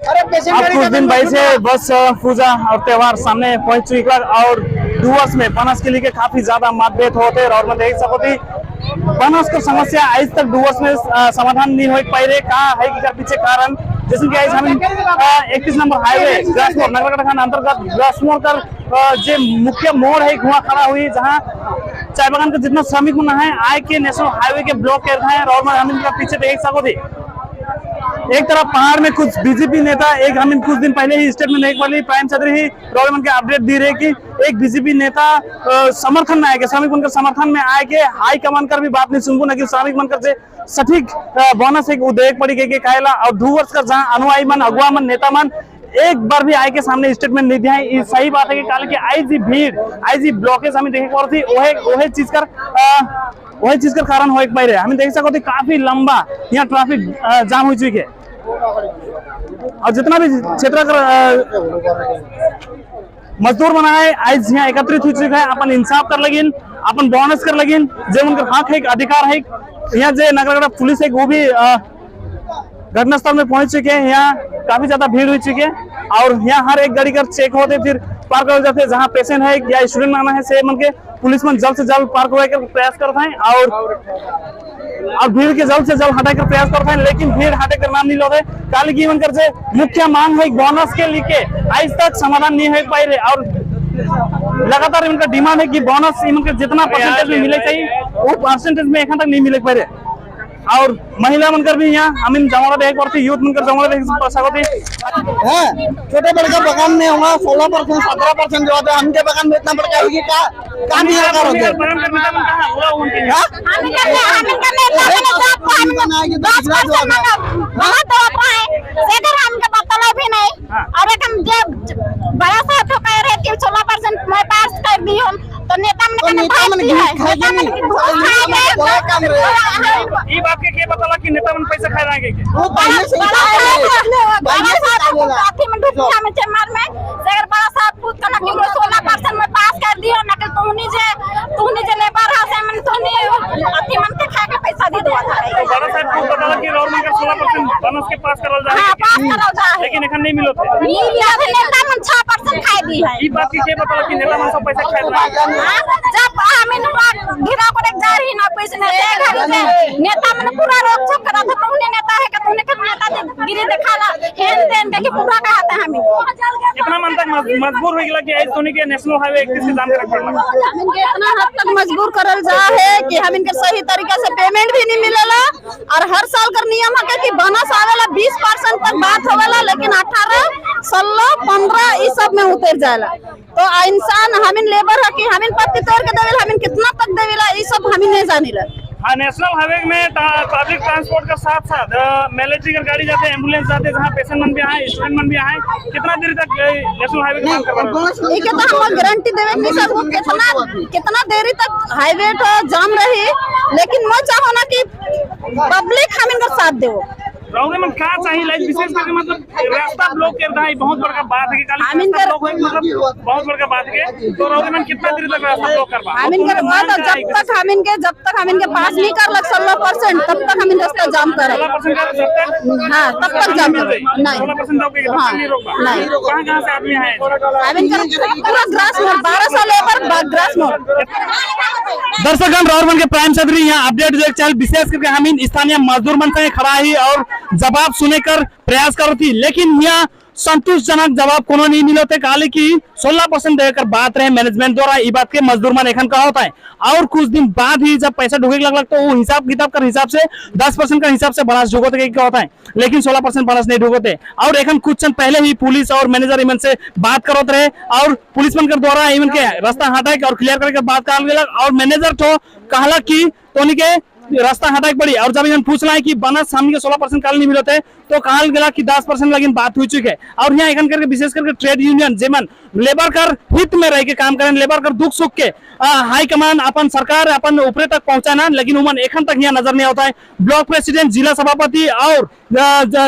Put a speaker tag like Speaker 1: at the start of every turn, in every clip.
Speaker 1: अब कुछ दिन पहले बस पूजा और त्योहार सामने पहुंच चुकी और डुअर्स में बनस के लिए काफी ज्यादा मतभेद होते और मैं देख सको थी बनस को समस्या आज तक डुअर्स में समाधान नहीं हो पाई रहे। का है कि पीछे कारण? जैसे कि आज हम 31 नंबर हाईवे ग्रासमोर, नगरकटा अंतर्गत ग्रासमोर कर जे मुख्य मोड़ है, वहाँ खड़ा हुई, जहाँ चाय बागान का जितना श्रमिक होना है, आए के नेशनल हाईवे के ब्लॉक कर रहे हैं और हम इनका पीछे देख सको थी। एक तरफ पहाड़ में कुछ बीजेपी नेता, एक हम कुछ दिन पहले ही स्टेटमेंट एक वाली प्राइम चौधरी ही रॉयल के अपडेट दी रहे कि एक बीजेपी नेता समर्थन में आए के, श्रमिक बनकर समर्थन में आए के हाई कमान कर भी बात नहीं सुनबो, न कि श्रमिक बनकर से सटीक बोनस एक उद्योग पड़ी के कायला। और 2 वर्ष का जहां अनुयायी मन, अगुआ मन, नेता मन एक बार भी आए के सामने स्टेटमेंट नहीं दिया है। ये सही बात है कि काल की आई जी भीड़, आई जी ब्लॉकेज हमें देखे पड़ थी, ओहे ओहे चीज कर कारण हो एक पाई रहे। हमें देख सको थी, काफी लंबा यहाँ ट्रैफिक जाम हो चुकी है और जितना भी क्षेत्र कर मजदूर बनाए, आज यहाँ एकत्रित हो चुके हैं, अपन इंसाफ कर लगिन, अपन बोनस कर लगिन, जो उनका हक है, अधिकार है। यहाँ जो नगरगढ़ पुलिस है, वो भी घटनास्थल में पहुंच चुके हैं। यहाँ काफी ज्यादा भीड़ हो चुकी है और यहाँ हर एक गाड़ी का चेक होते, फिर पार कर जाते। जहाँ पेशेंट है या स्टूडेंट आना है, से मन के पुलिस मन जल्द से जल्द पार करवाए कर प्रयास करते हैं और भीड़ के जल्द से जल्द हटाए कर प्रयास करते हैं, लेकिन भीड़ हटे कर नाम नहीं लोगे। काली की मन कर से मुख्य मांग है बोनस के लिए, आज तक समाधान नहीं हो पाई रहे और लगातार इनका डिमांड है कि बोनस इनके जितना परसेंटेज में मिले चाहिए, वो परसेंटेज में एखन तक नहीं मिले पाई रहे। और महिला मनकर भी यहाँ हम जमाड़ा देख पड़ती, यूथ मनकर जमाड़ा देख सकती।
Speaker 2: है छोटे बड़का बगान में होगा 16%, 17% जो होता है। हमके बगान में इतना बड़का होगी का का नहीं होगा होते। हाँ?
Speaker 3: हमिन कर नेता मैंने सबको हम 10% बहुत देवत रहे, सेकर हमके बतला भी नहीं। और एक हम जब बड़ा साहब तो कह रहे कि 16% मैं पास कर दी हूँ, तो नेता मन
Speaker 2: तो नेता मन घूस खाए
Speaker 3: नेता
Speaker 2: कि
Speaker 3: मन
Speaker 2: नहीं?
Speaker 3: घूस खाए।
Speaker 2: नेता मन बड़ा काम रहे।
Speaker 1: ये बात के क्या बतला कि नेता मन पैसा खाए रहे के?
Speaker 2: वो पहले से ही
Speaker 3: बड़ा
Speaker 2: खाए रहे।
Speaker 3: साहब
Speaker 2: पहले
Speaker 3: बड़ा
Speaker 2: से
Speaker 3: साहब
Speaker 2: खाए रहे।
Speaker 3: अथी में ढुकिया में चेम्बर में सेकर बड़ा साहब पूछ कर कि 16% में पास कर दियो न कि तूनी जे लेबर है से मन तूनी अथी मन के खा के पैसा दे दो।
Speaker 1: तो बड़ा साहब को बतला कि रोड मन का 16% बोनस के पास करल जाए?
Speaker 3: हाँ, पास करल जाए।
Speaker 1: लेकिन एखन नहीं मिलो थे।
Speaker 3: नेता मन 6% खाए दी है।
Speaker 1: ई बात के के बतला कि नेता मन सब पैसा खाए रहे?
Speaker 3: हाँ, जब हमें घेराव करे जा रही ना पैसे ने घर से नेता मन पूरा रोक छोक करा था। तुमने नेता है कि तुमने के नेता गिरी दिखाला हेन तेन के पूरा कहता है हमें।
Speaker 1: कितना मन तक मजबूर हो गया कि आज तोनी के नेशनल हाईवे 31 के जाम करे पड़ला?
Speaker 4: हमन के इतना हद तक मजबूर करल जा है कि हम इनके सही तरीका से पेमेंट भी नहीं मिलेला और हर साल कर नियम है कि बोनस आवेला, 20% तक बात होवेला, लेकिन 18, 16, 15 इस सब में उतर जाला। तो इंसान हमिन लेबर है कि हमिन पत्ती तोड़ के देवेला, हमिन कितना तक देवेला, ये सब हमिन नहीं जानिला।
Speaker 1: हाँ, नेशनल हाईवे में पब्लिक ट्रांसपोर्ट का साथ साथ मिलिट्री का गाड़ी जाते हैं, एम्बुलेंस जाते हैं, जहाँ पेशेंट मन भी आए, स्टूडेंट मन भी आए। कितना देर तक नेशनल हाईवे के बंद करवा रहे?
Speaker 4: ये के तो हम गारंटी देवे नहीं सकबो, कितना कितना देरी तक हाईवे तो जाम रही, लेकिन मैं चाहो ना कि पब्लिक हम इनका साथ देवो।
Speaker 1: राउरे में का चाहिए लाइक विशेष करके? मतलब रास्ता ब्लॉक कर रहा है, बहुत बड़का बात है कि काली
Speaker 4: हम
Speaker 1: रास्ता
Speaker 4: इनकर-
Speaker 1: ब्लॉक है, मतलब बहुत बड़का बात है। तो राउरे में कितना देर तक रास्ता ब्लॉक करवा?
Speaker 4: हम इनके बात जब तक हम इनके पास नहीं कर लग 16%, तब तक हम इन रास्ता जाम करे।
Speaker 1: 16% का जब तक
Speaker 4: हाँ, तब तक जाम करे नहीं।
Speaker 1: 16% दो के
Speaker 4: हाँ,
Speaker 1: नहीं रोकबा?
Speaker 4: नहीं।
Speaker 1: कहाँ कहाँ से आदमी आए?
Speaker 4: हम इनकर पूरा ग्रास मोड़, 1200 लेबर ग्रास मोड़।
Speaker 1: दर्शकगण, राउरमन के प्राइम चौधरी यहाँ अपडेट देख चल। विशेष करके हम इन स्थानीय मजदूर मन से खड़ा ही और जवाब सुने कर प्रयास कर थी, लेकिन यहाँ संतोषजनक जवाब कोनो नहीं मिलो थे। काले की 16% देकर बात रहे मैनेजमेंट द्वारा, ये बात के मजदूर मन एखन का होता है और कुछ दिन बाद ही जब पैसा ढुके लग तो वो हिसाब किताब कर हिसाब से 10% का हिसाब से बोनस ढुकोते क्या होता है, लेकिन 16% बोनस नहीं ढुकोते। और एखन कुछ क्षण पहले ही पुलिस और मैनेजर इमन से बात करत रहे और पुलिस मन के द्वारा इमन के रास्ता हटाए के और क्लियर करके बात कर गेलक और मैनेजर तो कहला कि तोनी के रास्ता हटाए के पड़ी। और जब इमन पूछला है कि बोनस हमनी के 16% काल नहीं मिलते, तो कहल गेला कि 10% लगिन बात हो चुके है। और यहाँ एखन करके विशेष करके ट्रेड यूनियन जेमन लेबर कर हित में रह के काम करें, लेबर कर दुख सुख के हाई कमान, अपन सरकार, अपन ऊपरे तक पहुंचाना, लेकिन उमन एखन तक यहाँ नजर नहीं आता है। ब्लॉक प्रेसिडेंट, जिला सभापति और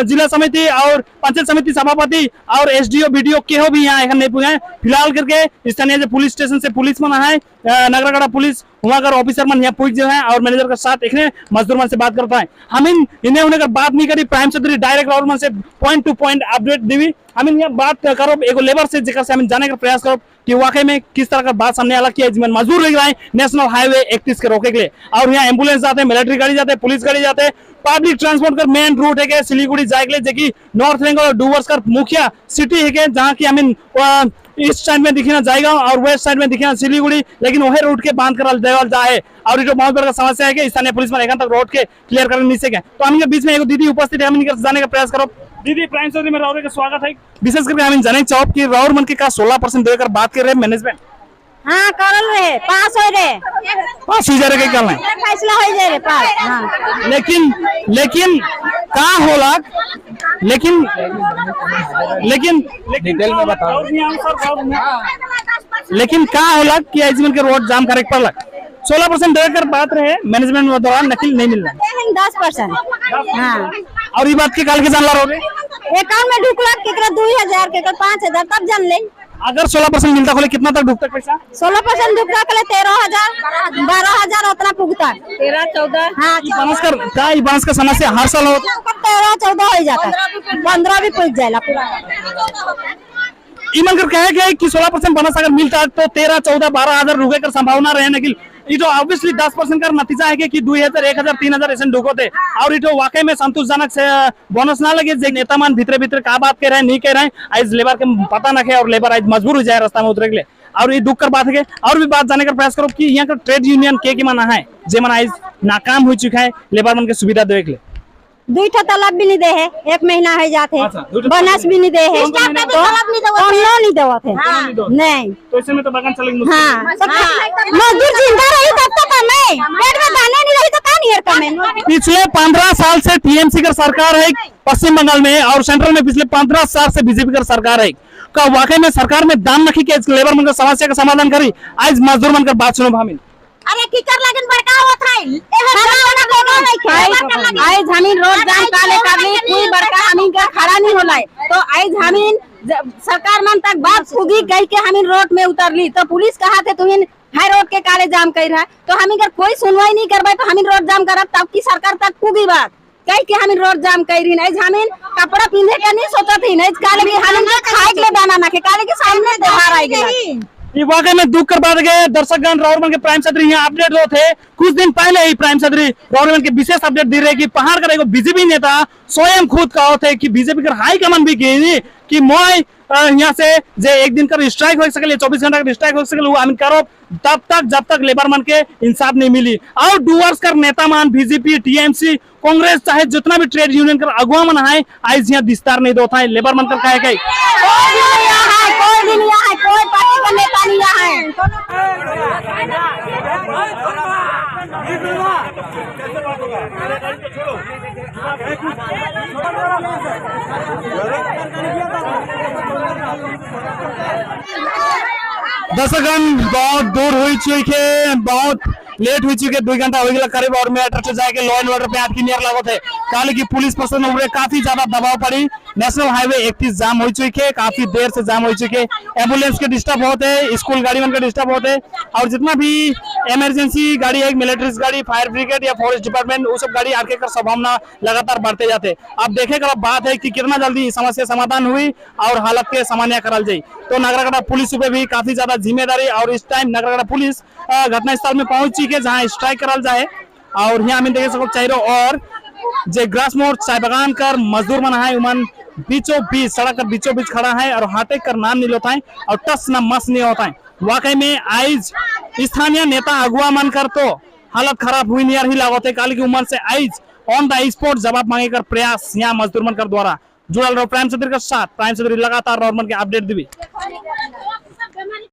Speaker 1: जिला समिति और पंचायत समिति सभापति और एसडीओ, बीडीओ केहो भी यहाँ एखन नहीं पुगे। फिलहाल करके स्थानीय जो पुलिस स्टेशन से पुलिस मन है, नगरगढ़ पुलिस, वहाँ का ऑफिसर मन यहाँ पूछ जो है और मैनेजर के साथ एक मजदूर मन से बात करता है। हम इन इन्हें उन्हें बात नहीं करी। प्राइम चौधरी डायरेक्ट डायरेक्ट राउर मन से पॉइंट टू पॉइंट अपडेट दीवी। हम यहाँ बात करो एगो लेबर से, जेकर से हम जाने का प्रयास करो कि वाकई में किस तरह का बात सामने आला कि जीवन मजदूर लग रहा है नेशनल हाईवे 31 के रोके के लिए। और यहाँ एम्बुलेंस जाते हैं, मिलिट्री गाड़ी जाते हैं, पुलिस गाड़ी जाते हैं, पब्लिक ट्रांसपोर्ट का मेन रूट है के सिलीगुड़ी जाए के लिए, जो कि नॉर्थ बंगाल और डुवर्स का मुखिया सिटी है के, जहाँ की हमें ईस्ट साइड में दिखना जाएगा और वेस्ट साइड में दिखना सिलीगुड़ी, लेकिन वही रूट के बांध कर देवल जाए। और ये जो बहुत बड़ा समस्या है कि स्थानीय पुलिस में एखन तक रोड के क्लियर करने नहीं सके। तो हम बीच में एक दीदी उपस्थित है, हम इनके जाने का प्रयास करो। दीदी, प्राइम चौधरी में राउर का स्वागत है। विशेष करके हम जाने चाहो कि राउर मन के का 16% देकर बात कर रहे हैं मैनेजमेंट?
Speaker 3: हाँ, करल रहे, पास हो रहे।
Speaker 1: पास हो जा रहे कल नहीं?
Speaker 3: फैसला हो जाए रे पास, हाँ।
Speaker 1: लेकिन लेकिन का होला, लेकिन लेकिन लेकिन
Speaker 5: डिटेल में बताओ।
Speaker 1: लेकिन का होला कि आइजमन के रोड जाम करे पड़लक? 16% देकर बात रहे मैनेजमेंट के दौरान, नकल नहीं मिल रहा।
Speaker 3: 10%, हाँ।
Speaker 1: और ये बात के काल के जानला रहो?
Speaker 3: अकाउंट में ढुकला, केकरा 2000, केकरा 5000, तब जान ले।
Speaker 1: अगर 16% मिलता खोले, कितना तक ढुकता पैसा?
Speaker 3: 16% ढुकता कले 13,000, 12,000 उतना पुगता।
Speaker 4: 13, 14।
Speaker 3: हाँ।
Speaker 1: ई बांस कर का, ई बांस का समस्या हर साल हो?
Speaker 3: 13, 14 हो जाता, 15 भी पुग जाएला पूरा।
Speaker 1: इमन कर कहे के कि 16% बोनस अगर मिलता तो 13, 14, 12 हजार रुके कर संभावना रहे। लेकिन ये तो ऑब्वियसली 10% का नतीजा है कि 2000, 1000, 3000 ऐसे ढुको थे और ये तो वाकई में संतोषजनक से बोनस ना लगे। जे नेता मान भीतरे भीतरे का बात कह रहे हैं, नहीं कह रहे हैं, आज लेबर के पता ना है और लेबर आज मजबूर हो जाए रास्ता में उतरे के लिए और ये दुख कर बात है के। और भी बात जाने का प्रयास करो कि यहाँ का ट्रेड यूनियन के माना है, जे माना आज नाकाम हो चुका है लेबर मन के सुविधा देवे के लिए।
Speaker 3: दुईठा तलब भी नहीं दे है, एक महीना हो जाते।
Speaker 1: अच्छा, दुईठा।
Speaker 3: बोनस भी नहीं दे है।
Speaker 1: कौन महीना?
Speaker 3: तो कोनो नहीं देवत है। नहीं।
Speaker 1: तो ऐसे में तो बगान चलेंगे।
Speaker 3: हाँ, मजदूर जिंदा रही तब तो कमाए। पेट में दाने नहीं रही तो का नहीं कमाए?
Speaker 1: पिछले 15 साल से टीएमसी का सरकार है पश्चिम बंगाल में और सेंट्रल में पिछले 15 साल से बीजेपी का सरकार है। का वाकई में सरकार में दाम रखी के लेबर मन का समस्या का समाधान करी? आज मजदूर मन कर बात सुनो भामिन।
Speaker 3: अरे, की कर लगन बड़का होत है, खाना कोनो नहीं खाए।
Speaker 4: आइज हमीन रोड जाम काले करली, कोई बड़का हमीन का खड़ा नहीं होला। तो आइज हमीन सरकार मन तक बात फूगी कह के हमीन रोड में उतरली, तो पुलिस कहा थे, तुहिन हाई रोड के काले जाम कर रहा है। तो हमीन कर कोई सुनवाई नहीं करवाए, तो हमीन रोड जाम करब तब की सरकार तक फूगी बात कह के हमीन रोड जाम कर रही। आज हमीन कपड़ा पिंधे के नहीं सोचत ही नहीं, काले की हमीन के खाए के लिए दाना ना के, काले के सामने त्योहार आई गया।
Speaker 1: ये वाकई में दुख कर बात गए। दर्शकगण, राउरमन के प्राइम सदरी यहाँ अपडेट हो थे। कुछ दिन पहले ही प्राइम सदरी राउरमन के विशेष अपडेट दे रहे कि पहाड़ का एगो बीजेपी नेता स्वयं खुद कहो थे कि बीजेपी का हाई कमान भी की कि मोय यहाँ से जे एक दिन का स्ट्राइक हो सकले, 24 घंटा का स्ट्राइक हो सकले, वो हम करो तब तक जब तक लेबर मन के इंसाफ नहीं मिली। और डुअर्स कर नेता मान, बीजेपी, टीएमसी, कांग्रेस, चाहे जितना भी ट्रेड यूनियन कर अगुआ मन है, आज यहाँ विस्तार नहीं दोता है लेबर मन कर कहे कहे।
Speaker 3: कोई भी नहीं आया है, कोई भी नहीं आया है, कोई पार्टी का नेता नहीं आया है।
Speaker 1: दर्शकगण, बहुत दूर हो चुके, बहुत लेट हो चुके, 2 घंटा हो गया करीब और मेरा जाके लॉ एंड ऑर्डर पे आपकी नियर लागत है। काले की पुलिस प्रशासन ऊपर काफी ज्यादा दबाव पड़ी। नेशनल हाईवे 31 जाम हो चुके, काफी देर से जाम हो चुके। एम्बुलेंस के डिस्टर्ब होते हैं, स्कूल गाड़ी मन के डिस्टर्ब होते हैं और जितना भी इमरजेंसी गाड़ी है, मिलिट्री गाड़ी, फायर ब्रिगेड या फॉरेस्ट डिपार्टमेंट, वो सब गाड़ी आगे कर संभावना लगातार बढ़ते जाते। अब देखे का बात है कि कितना जल्दी समस्या समाधान हुई और हालत के सामान्य करल जाए। तो नागराकाटा पुलिस पे भी काफी ज्यादा जिम्मेदारी और इस टाइम नागराकाटा पुलिस घटनास्थल में पहुंच चुकी है, जहां स्ट्राइक करल जाए। और यहाँ हमें देखे सको चाहिए और जे ग्रासमोर चाय बागान कर मजदूर मन है, उमन बीचों बीच सड़क कर बीचों बीच खड़ा है और हाटे कर नाम नहीं लेता है और टस न मस नहीं होता है। वाकई में आइज स्थानीय नेता अगुआ मन कर तो हालत खराब हुई नियर ही लागत है, काली की उमन से आइज ऑन the spot जवाब मांगे कर प्रयास यहाँ मजदूर मन कर द्वारा। जुड़ल रहो प्राइम सदर के साथ। प्राइम सदर लगातार और मन के अपडेट दी।